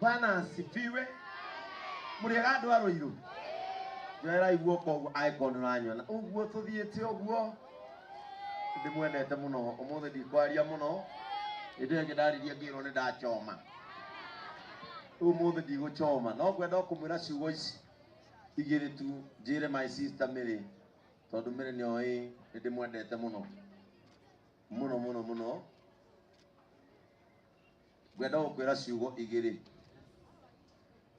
Bwana asifiwe. Mũrĩega andũ a Rũirũ? Njoerai guoko ũguo angĩkorwo nĩ ũranyona. Ũguo tũthiĩte ũguo. Ndĩmwendete mũno. Ũmũthĩ ndikwaria mũno. Hĩndĩ ĩyo ĩngĩ ndaririe ngĩrwo nĩ ndachoma. Ũmũthĩ ndigũchoma. No ngwenda o kũmwĩra ciugo ici igĩrĩ tu njĩre my sister Mary tondũ Mary nĩ oĩ nĩ ndĩmwendete mũno. Mũno mũno mũno. Ngwenda gũkwĩra ciugo igĩrĩ.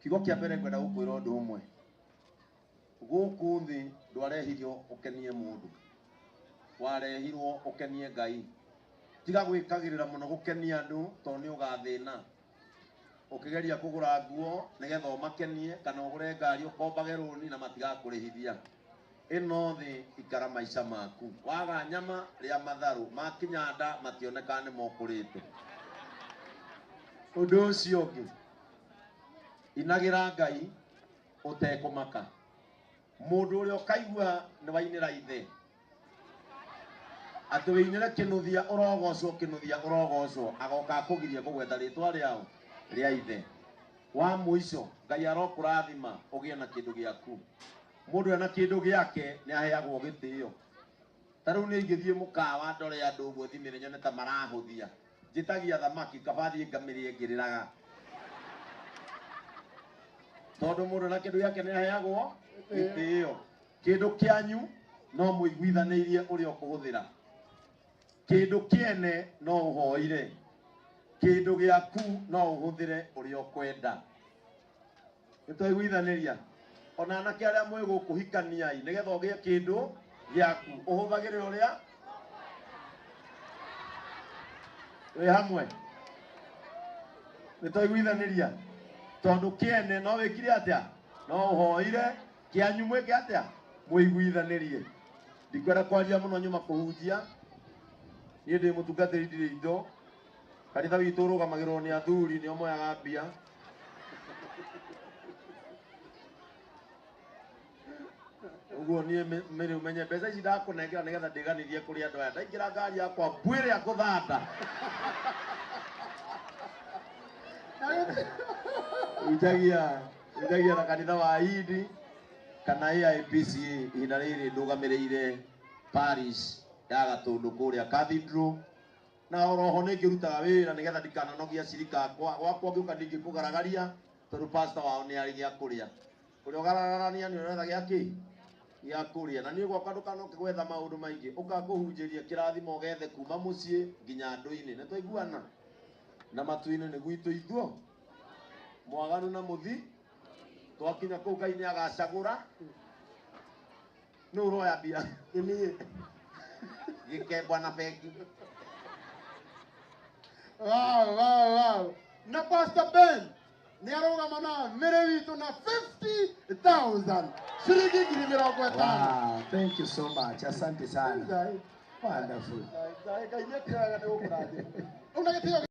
Kiugo kĩa mbere ngwenda gũkwĩra ũndũ ũmwe. Gũkũ thĩ ndwarehirio ũkenie mũndũ, warehirwo ũkenie Ngai. Tiga gwĩkagĩrĩra mũno gũkenia andũ tondũ nĩ ũgathĩna. Ũkĩgeria kũgũra nguo nĩgetha ũmakenie kana ũgũre ngari ũkombage rũni na matigakũrĩhithia. Ĩno thĩ ikara maica maku. Waga nyama rĩa matharũ, makinya nda mationekaga nĩ mokũrĩte. Ũndũ ũcio ũngĩ, inagĩra Ngai ũtekũmaka. Mũndũ ũrĩa ũkaigua nĩ wainĩra ithe, atĩ wĩinĩre kĩnuthia ũrogocwo, kĩnuthia ũrogocwo, agoka akũgirie kũgweta rĩtwa rĩao rĩa ithe. Wa mũico, Ngai arokũrathima ũgĩe na kĩndũ gĩaku. Mũndũ ena kĩndũ gĩake nĩ aheagwo gĩtĩo. Ta rĩu niĩ ingĩthiĩ mũkawa ndore andũ ũguo thimĩre nyone ta marahũthia, njĩtagia thamaki kaba thiĩ ngamĩrĩe ngĩrĩraga. Tondũ mũndũ ena kĩndũ gĩake nĩ aheagwo gĩtĩo. Kĩndũ kĩanyu no mũiguithanĩirie ũrĩa ũkũhũthĩra. Kĩndũ kĩene no ũhoire. Kĩndũ gĩaku no ũhũthĩre ũrĩa ũkwenda. Nĩ twaiguithanĩria? Ona anake arĩa mwĩ gũkũ hikaniai nĩgetha ũgĩe kĩndũ gĩaku ũhũthagĩre ũrĩa wĩ hamwe. Nĩ twaiguithanĩria? Tondũ kĩene no wĩkire atĩa? No ũhoire kĩanyu mwĩke atĩa? Mũiguithanĩrie. Ndikwenda kwaria mũno nyuma kũhunjia. Niĩ ndĩ mũtungatĩri ndirĩ indo. Kanitha witũ ũrũgamagĩrĩrwo nĩ athuri nĩo moyaga mbia. Ũguo niĩ Mary ũmenye mbeca ici ndakũnengera nĩgetha ndĩganithie kũrĩ andũ aya. Ndaingĩra ngari yakwa mbu ĩrĩa ngũthanda. Hunjagia na kanitha wa Hindi kana AIPCA ihinda rĩrĩ ndũgamĩrĩire parish ya Gatũndũ kũrĩa Cathedral. Na oroho nĩ ngĩrutaga wĩra nĩgetha ndikananogie acirika akwa. Gwakwa ngĩũka ndingĩkũgaragaria tondũ pastor wao nĩ arĩ gĩa kũrĩa. Ũrĩa ũgaragarania nĩ ũretha gĩa kĩ? Gĩa kũrĩa. Na niĩ gwakwa ndũkanoke gwetha maũndũ maingĩ, ũka ngũhunjĩrie kĩrathimo ũgethe kuma mũciĩ nginya andũ-inĩ. Nĩ twaiguana? Na matu-inĩ nĩ gwitũ ithuo. Mwaganu na mũthi. Twakinya kũu Ngai nĩ agacagũra. Nũ ũroya mbia? Nĩ niĩ. Gĩkembwa na bengi. Wow. Na Pastor Ben nĩ arũgama na Mary witũ na 50,000 ciringi ngiri mĩrongo ĩtano. Wow, thank you so much. Asante sana. Ngai, Wonderful. Ngai, Ngai nĩ akĩoyaga nĩ gũkũrathima. Rĩu na gĩtĩo.